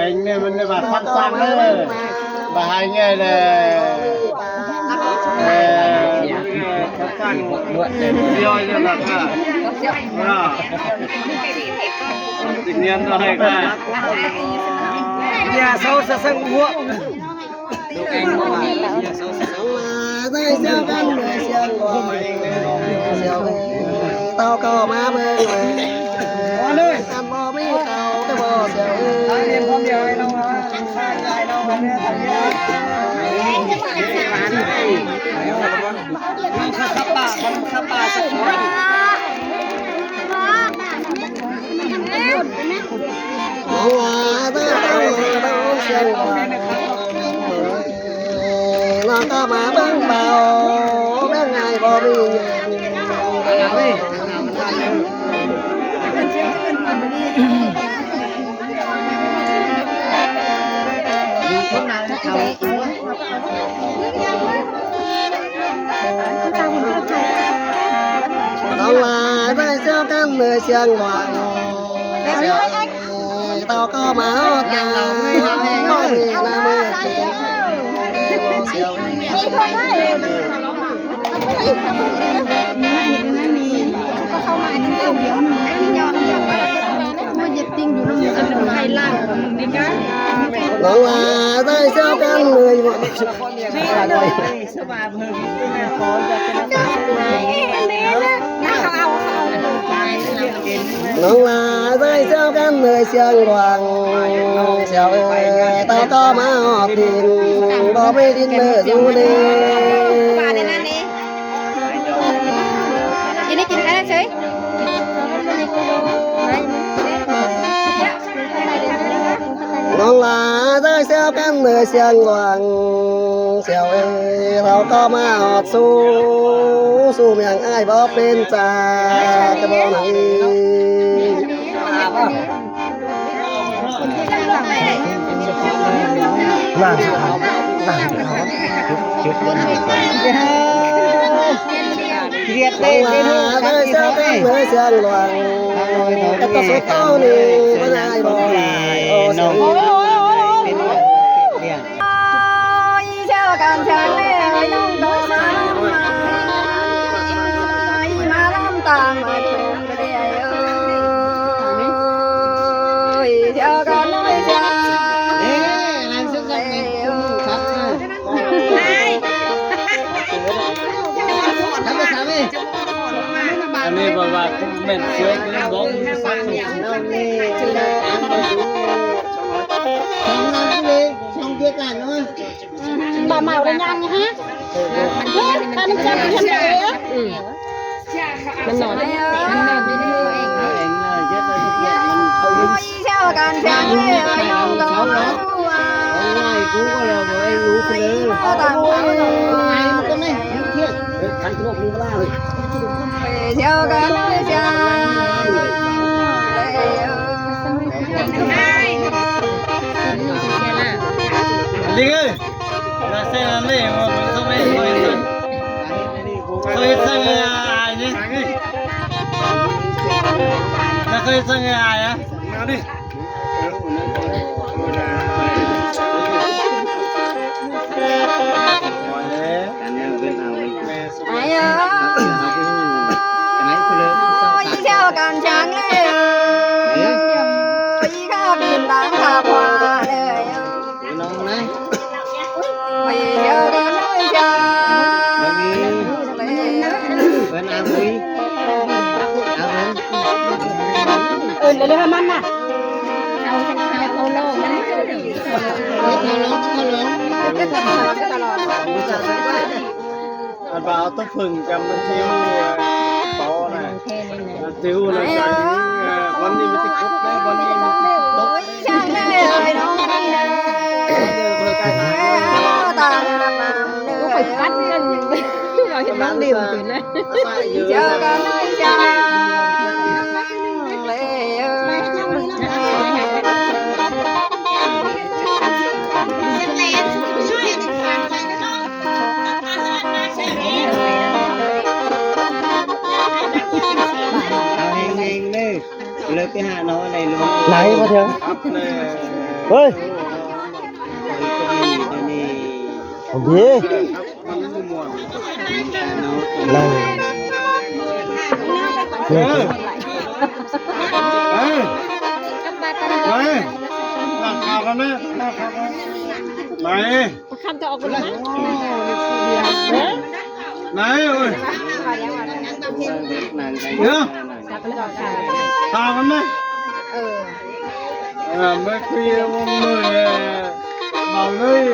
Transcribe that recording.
ເອງນີ້ມັນໄດ້ວ່າຟັງຟັງເດີ ບໍ່ໃຫ້ງ່າຍເດີ ເອີ ຟັງຟັງ ດຽວຈະແບບວ່າ ເນາະ ຊິງຽນບໍ່ໃຫ້ກະ ເຍາະເຊົາສະເຊິ່ງຫົວ ໄດ້ເຊື່ອກັນເດີ ເຊື່ອກັນເດີ ເຈົ້າກໍມາເບິ່ງເດີ ອັນບໍ່ມີເຂົາກໍບໍ່ເຊື່ອເອີຍ ນ້ອງກໍມາເບິ່ງເບົາ ເບິ່ງໃຫ້ບໍ່ມີຫຍັງ ນ້ອງວ່າໄດ້ເຈົ້າກັນເມື່ອຊຽງວ່າ ເຈົ້າກໍມາຮອດນາ ບໍ່ມີນາເມື່ອ ນ້ອງຫຼ້າໄດ້ແຊວກັນເລີຍ. ນ້ອງຫຼ້າໄດ້ແຊວກັນເລີຍ ຊຽງຫຼວງ ແຊວເອີຍ ເຮົາກໍມາຮອດຖິ່ນ ບໍ່ມີດິນເລີຍຢູ່ເດ້. ກິນໄດ້ກິນໄດ້ເຊີຍ. ນ້ອງຫຼ້າໄດ້ແຊວກັນເລີຍ ຊຽງຫຼວງ ແຊວເອີຍ ເຮົາກໍມາຮອດສູ່ ສູ່ເມືອງອ້າຍບໍ່ເປັນຈາ ກະບໍ່ໜັງອີກ. ອັນນີ້ບໍ່ວ່າແມ່ນເສືອຫຼືບໍ່ ບໍ່ເມົາແລ້ວຍັງຮະ? ເອີ ມັນນອນ ມັນນອນຢູ່ນີ້ເອງ. ລິງເອີຍ ເຂົາເຮັດສັງ ເຂົາເຮັດສັງໃຫ້ອ້າຍນີ້ ເຂົາເຮັດສັງໃຫ້ອ້າຍນະ ມາດິ. ເອີ້ນເລື້ອຍໆໃຫ້ມັນນະ ເອົາ ເອົາລອງ ເອົາລອງ ເອົາລອງ ອັນວ່າເອົາຕົວເຜິ້ງຈຳມັນຊິຮູ້ເປົ່ານະ ຊິຮູ້ນຳກັນ ເອີ ວັນນີ້ມັນຊິຄົບເດ້ ວັນນີ້ມັນຊິຕົກເດ້. ຂ້ອຍປັດເງິນ ເຮົາເຫັນນາງເຫຼັ້ນຢູ່ນະ ເອົາເຮງໆເດີ ເລີຍໄປຫານ້ອງໃນລົງ ໄຫຼບໍ່ເຖິງ ເຮີ້ຍ ເອົາດີ ໄຫຼ ເອີ ໄຫຼ ໄຫຼ ຫຼັງຄາກັນແມ່ ໄຫຼ ຄຳຈະອອກບໍ່ໄດ້ ໄດ້ເອີຍ ເນາະ ຖາມມັນແມ່ ເອີ ເອີ ມາຄຸຍ ເວົ້າເລີຍ.